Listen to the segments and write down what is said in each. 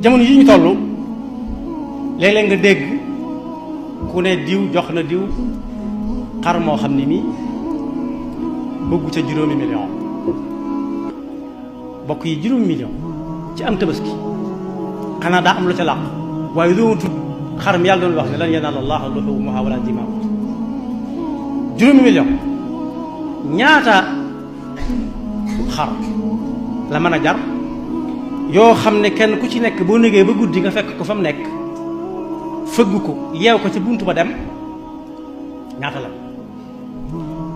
jamono yi ñu toll léeg-léeg nga dégg ku ne diw jox na diw xar moo xam ne nii bëggu ca 5 million bokk yi 5 million ci am tabaski xanaa daa am lu ca làq waaye loolu tudd xar mi yàlla doon wax ne lan yanaala llaaha luhuumuhaa wala dimaa'uhaa 5 million ñaata xar la mën a jar yoo xam ne kenn ku ci nekk boo négee ba guddi nga fekk ko fa mu nekk fëgg ko yeew ko ci buntu ba dem ñaata la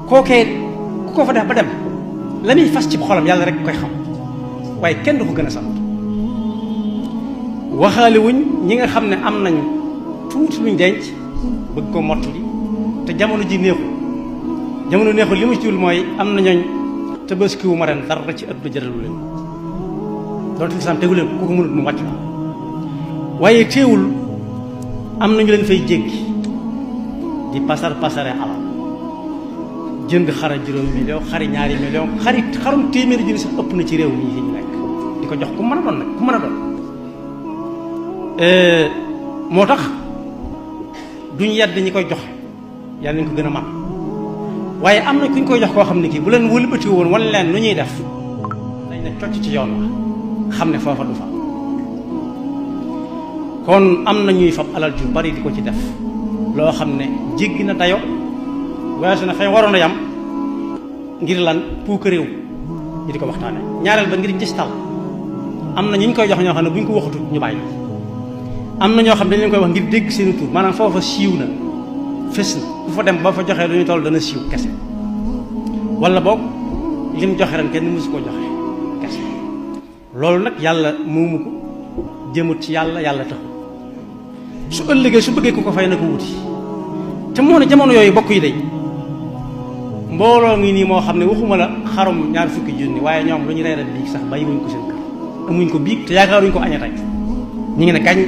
kookee ku ko fa def ba dem la muy fas ci xolam yàlla rek koy xam waaye kenn du ko gën a sant waxaale wuñ ñi nga xam ne am nañ tuuti luñ denc bëgg ko mottali te jamono ji neexul li mu ci wul mooy am na ñooñ tabaski wu ma ren dara ci ëpp jëralu leen doon lislaam tegu leen ku ko mënut mu wàcc la waaye teewul am nañu leen fay jéggi di pasare alal jënd xara 5 million xari 2 million xarum téeméeri junni sax ëpp na ci réew mi fi ñu nekk di ko jox ku mën a doon nag ku mën a doon moo tax duñ yedd ñi koy joxe yàlla nañ ko gën a man waaye am na ku ñu koy jox koo xam ne kii bu leen wëlbati woon wan leen lu ñuy def dañ ne cocc ci yoon wa xam ne foofa du fa kon am na ñuy fab alal ju bari di ko ci def loo xam ne jéggi na dayo weesu na fay waroon a yam ngir lan puuk réew ñi di ko waxtaane ñaareel ba ngir gistal am na ñu koy jox ñoo xam ne bu ñu ko waxatut ñu bàyyi am na ñoo xam ne dañ leen koy wax ngir dégg seen tur maanaam foofa siiw na fës na bu fa dem ba fa joxee lu ñu toll dana siiw kese wala boog lim joxe ren kenn mësu ko joxe kese loolu nag yàlla moomu ko jëmut ci yàlla taxul su ëllëgee su bëggee ku ko fay na ko wuti te moo ne jamono yooyu bokk yi day mbooloo ngi nii moo xam ne waxuma la xarum 20 junni waaye ñoom lu ñu reeral biig sax bàyyi wuñ ko seen kër amuñ ko biig te yaakaaruñ ko aña tey ñu ngi ne gañ